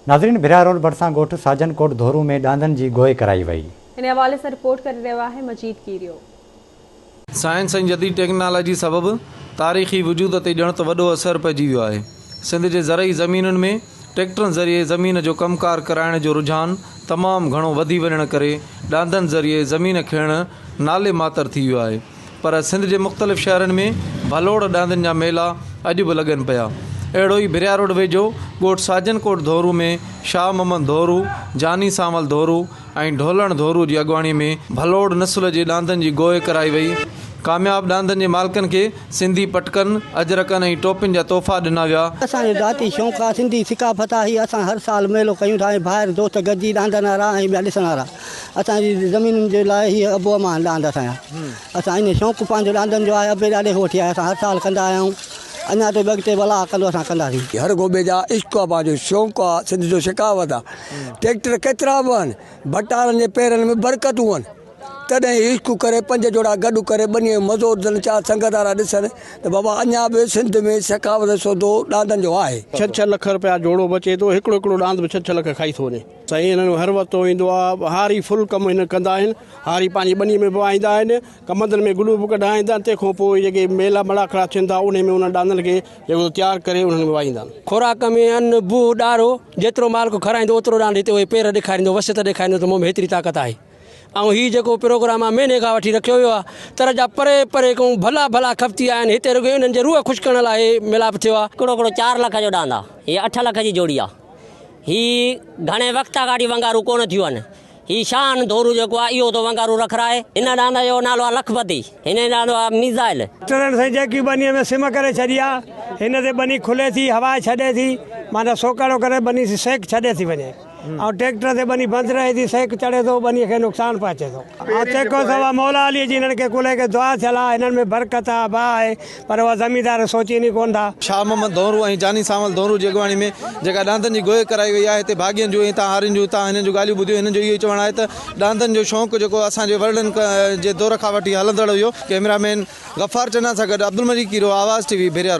ناظرين ڀريا روڊ ڀرسان ڳوٺ ساجن ڪوٽ ڌورو ۾ ڏاندن جي گوء ڪرائي وئي. ان حوالي سان رپورٽ ڪري رهيو آهي مجيد ڪيريو. سائنس ۽ جديد ٽيڪنالاجي سبب تاريخي وجود تي ڄڻ ته وڏو اثر پئجي ويو آهي. سنڌ جي زرعي زمينن ۾ ٽريڪٽرن ذريعي زمين جو ڪم ڪار ڪرائڻ جو رجحان تمام گهڻو وڌي وڃڻ ڪري ڏاندن ذريعي زمين کيڙڻ نالي ماتر ٿي ويو آهي. پر سنڌ جي مختلف شهرن ۾ ڀلوڙ ڏاندن جا ميلا اڄ به لڳن پيا. اهڙو ئي ڀريا روڊ ويجهو ڳوٺ ساجن ڪوٽ ڌورو ۾ شاهه محمد ڌورو، جاني سانول ڌورو ۽ ڍولڻ ڌورو جي اڳواڻي ۾ ڀلوڙ نسل جي ڏاندن جي گوء ڪرائي وئي. ڪامياب ڏاندن جي مالڪن کي سنڌي پٽڪن، اجرڪن ۽ ٽوپين جا تحفا ڏنا ويا. اسان جو ذاتي شوق آ، سنڌي ثقافت آ، هي اسان هر سال ميلو ڪيون ٿا ۽ ڀائر دوست گڏجي ڏاندن وارا ۽ ٻيا ڏسڻ وارا. اسان جي زمينن جي لاء هي ابو امان ڏاند اسان جا اسان ان شوق پنهنجو ڏاندن جو آهي ابي ڏاڏي کان وٺي آهي اسان هر سال ڪندا آيا آهيون اڃا تائين به اڳتي به الله ڪندو اسان ڪنداسين. هر گوبي جا عشق آ پنهنجو شوق آ سنڌ جو ثقافت آ ٽريڪٽر ڪيترا به آهن ڀٽارن جي پيرن ۾ برڪتون آهن تڏهن هي عشق ڪري پنج جوڙا گڏ ڪري ٻنيء جو مزو ڏسن چار سنگت وارا ڏسن ته بابا اڃا به سنڌ ۾ ثقافت سوڌو ڏاندن جو آهي. ڇهه ڇهه لک رپيا جوڙو بچي ٿو هڪڙو هڪڙو ڏاند به ڇهه ڇهه لک کائي ٿو وڃي. سائين هنن هر وقت ايندو آ هاري فل ڪم هن ڪندا آهن هاري پنهنجي ٻني ۾ به واهيندا آهن ڪمندن ۾ گلو به ڪڍائيندا آهن تنهن کان پوء جيڪي ميلا مڙاکڙا ٿين ٿا انهي ۾ انهن ڏاندن کي جيڪو تيار ڪري انهن ۾ واهيندا آهن. خوراڪ ۾ ان، بوهه، ڏارو جيترو مالڪ کارائيندو اوترو ڏاند هتي اهي پير ڏيکاريندو وسعت ڏيکاريندو ته مون ۾ هيتري طاقت آهي ۽ هي جيڪو پروگرام آ مهيني کان وٺي رکيو ويو آ تر جا پري پري کان ڀلا ڀلا کپتي آيا آهن هتي رڳو انهن جي روح خوش ڪرڻ لاء هي ميلاپ ٿيو آ. هڪڙو هڪڙو چار لک جو ڏاند آ هي اٺ لک جي جوڙي آ. هي گهڻي وقت اڳاڙي ونگارو ڪونه ٿيون آهن. هي شاهن ڌورو جيڪو آهي اهو ٿو ونگارو رکرائي. هن ڏاند جو نالو آهي لکپتي. هن جو نالو آهي ميزائل. ٽرن سائين جيڪي ٻنيء ۾ سم ڪري ڇڏي آ، هن تي ٻني کلي ٿي، هوا ڇڏي ٿي، معنيٰ سوڪهڙو ڪري ٻني سيڪ ڇڏي ٿي وڃي ۽ ٽريڪٽر تي ٻني بند رهي ٿي، سيڪ چڙهي ٿو، ٻنيء کي نقصان پهچي ٿو. ۽ تنهن کان سواء مولا عليء جي هنن کي ڪلهي کي دعا ٿيل آ، هنن ۾ برڪت آ، باهه آهي. پر اها زميندار سوچين ئي ڪونه ٿا. شاهه محمد ڌونرو ۽ جاني سانول ڌونرو جي اڳواڻي ۾ جيڪا ڏاندن جي گوء ڪرائي وئي آهي هتي ڀاڳين جون ۽ هتان هارين جون هتان هنن جون ڳالهيون ٻڌيون هنن جو اهو ئي چوڻ آهي ته ڏاندن جو شوق جيڪو اسان جي وڏڙن جي دور کان وٺي هلندڙ هيو ڪئميرا مين غفار چنا سان گڏ عبدالمجيد ڪيرو آواز ٽي وي ڀريا روڊ.